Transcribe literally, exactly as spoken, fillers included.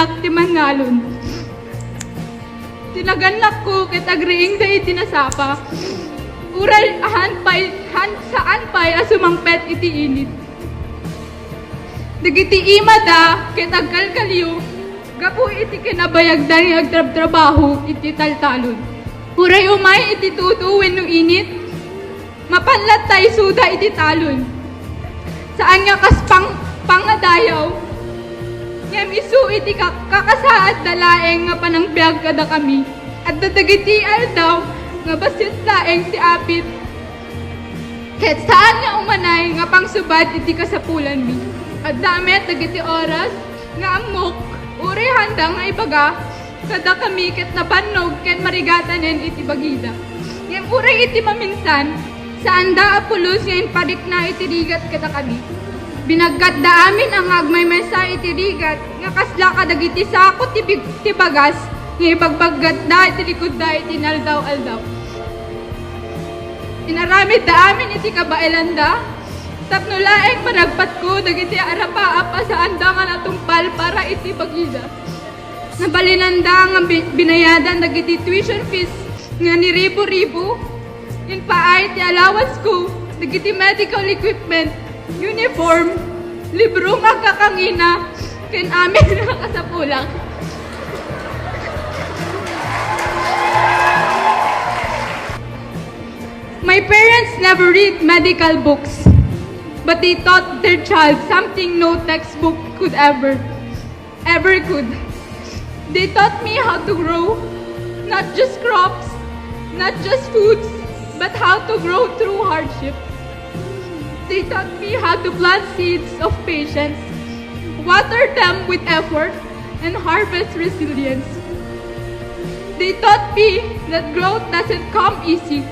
ti mannalon. Ti nagannakko ket agriingda iti nasapa. Uray haan pay, haan, saan pay a sumangpet iti init. Dagiti imada ket agkalkalio gapu iti kinabayagda nga agtrabtrabaho iti taltalon. Uray umay iti tudo wenno init, mapan latta isuda iti talon. Saan nga kas pang-, pangadayaw, ngem isu iti ka-, kakasaadda laeng nga panangbiag kadakami. Adda dagiti aldaw nga bassit laeng ti apit. Ket saan nga umanay nga pangsubad iti kasapulanmi. Adda met dagiti oras nga ammok, uray haanda nga ibaga kadakami ket nabannog ken marigatanen iti bagida. Ngem uray iti maminsan, saanda a pulos nga imparikna iti rigat kadakami. Binaggatda amin a nga agmaymaysa iti rigat nga kasla kadagiti sako ti big-, ti bagas nga ibagbaggatda iti likudda iti inaldaw-aldaw. Inaramidda amin iti kabaelanda tapno laeng managpatko dagiti arapaap a saanda nga natungpal para iti bagida. Nabalinanda nga bi-, binayadan dagiti tuition fees nga ni ribu-ribu, impaay ti allowance ko dagiti medical equipment, uniform, libro nga agkakangina, ken amin nga kasapulan. My parents never read medical books, but they taught their child something no textbook could ever, ever could. They taught me how to grow, not just crops, not just foods, but how to grow through hardship. They taught me how to plant seeds of patience, water them with effort, and harvest resilience. They taught me that growth doesn't come easy.